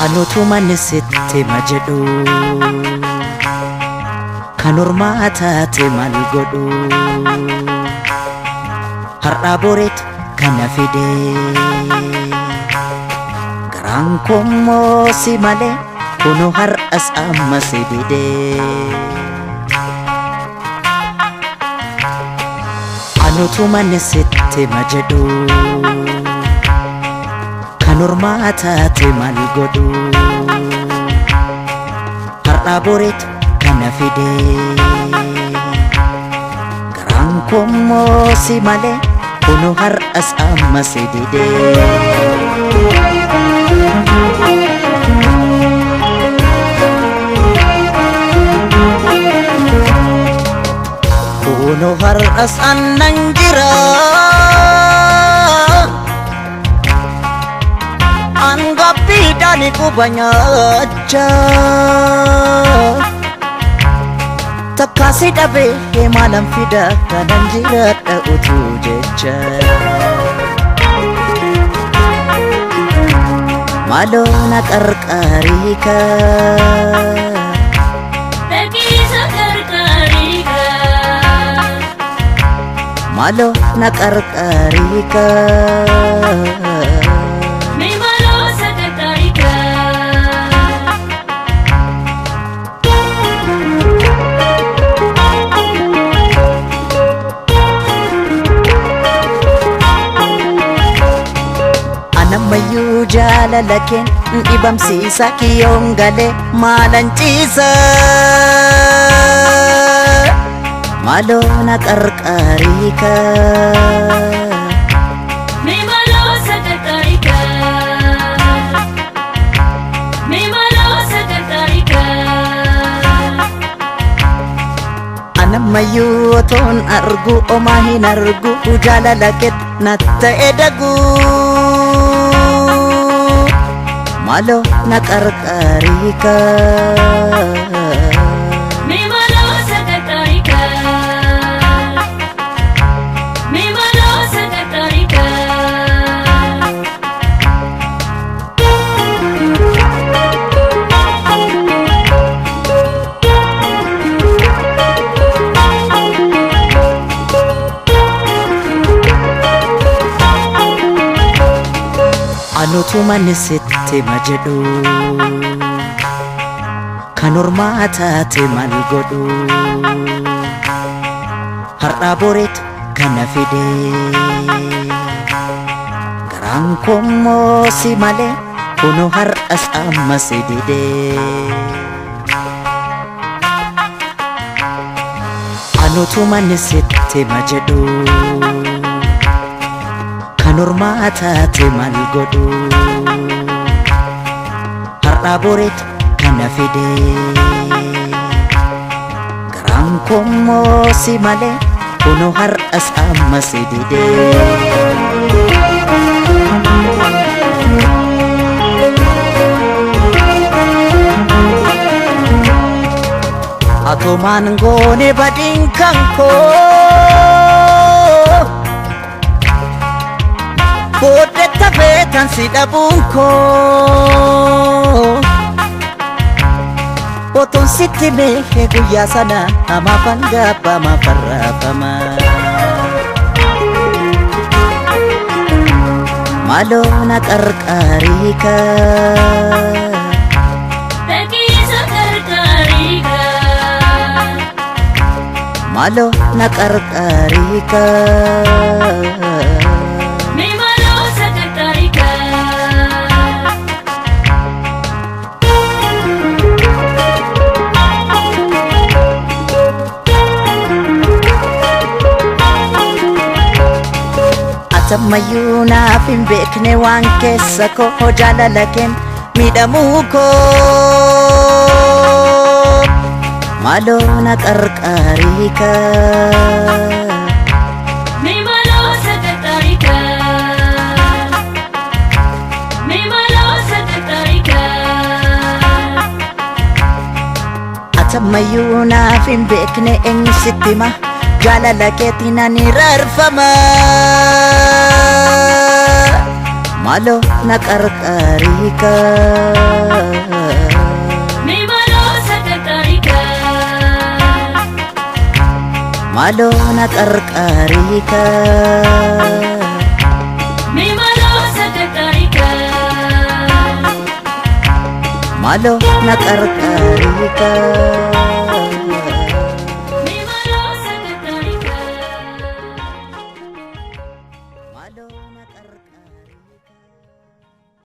Anutuman sitti ma jedhu kan ormaa taate maal godhu har'aa boreetu kana fide garaan koommoo si malee kunoo har'as amma si dide. Anutuman sitti ma jedhu kan ormaa taate maal godhu har'aa boreetu kana fide garaan koommoo si malee kunoo har'as amma si dide. Kunoo har'as annan jira. Angappiidhaan quba nyaachaa takkaasi dhabee maalan fida kanan jiraadha utuu jecha. Maaloo na qarqaarii kaa. Dhaqiisa qarqaarii kaa. Maaloo na qarqaarii kaa. Mee maaloo sakattaarii kaa. Anammayyuu jaalala keen dhibamsiisa kiyyoon galee maalan ciisa. Maaloo na qarqaarii kaa. Mee maaloo sakattaarii kaa. Mee maaloo sakattaarii kaa. Anammayyuu otoon argu omaa hin argu jaalala keet na ta'e dagu. Maaloo na qarqaarii kaa. Mee maaloo sakattaarii kaa. Mee maaloo sakattaarii kaa. Anutuman sitti ma jedhu kan ormaa taate maal godhu har'aa boreetu kana fide garaan koommoo si malee kunoo har'as amma si dide. Anutuman sitti ma jedhu kan ormaa taate maal godhu har'aa boreetu kana fide garaan koommoo si malee kunoo har'as amma si dide. Atumaan goone badiin kan koo booddetta feetan si dhabuun koo otoon sitti mehe guyyaa sana hamaafan gaabba maafan raafama. Maaloo na qarqaarii kaa. Dhaqiisa qarqaarii kaa. Maaloo na qarqaarii kaa. Mee maaloo sakattaarii kaa. Atammayyuu naaf hin beekne waan keessa koo jaalala keen miidhamuu koo. Maaloo na qarqaarii kaa. Mee maaloo sakattaarii kaa. Mee maaloo sakattaarii kaa. Wanta ammayyuu naaf hin beekne eenyu sitti hima? Jaalala keetiin ani raarfama. Maaloo na qarqaariika. Mee maaloo sakattaariika. Maaloo na qarqaariika. Mee maaloo sakattaariika. Maaloo na qarqaariika.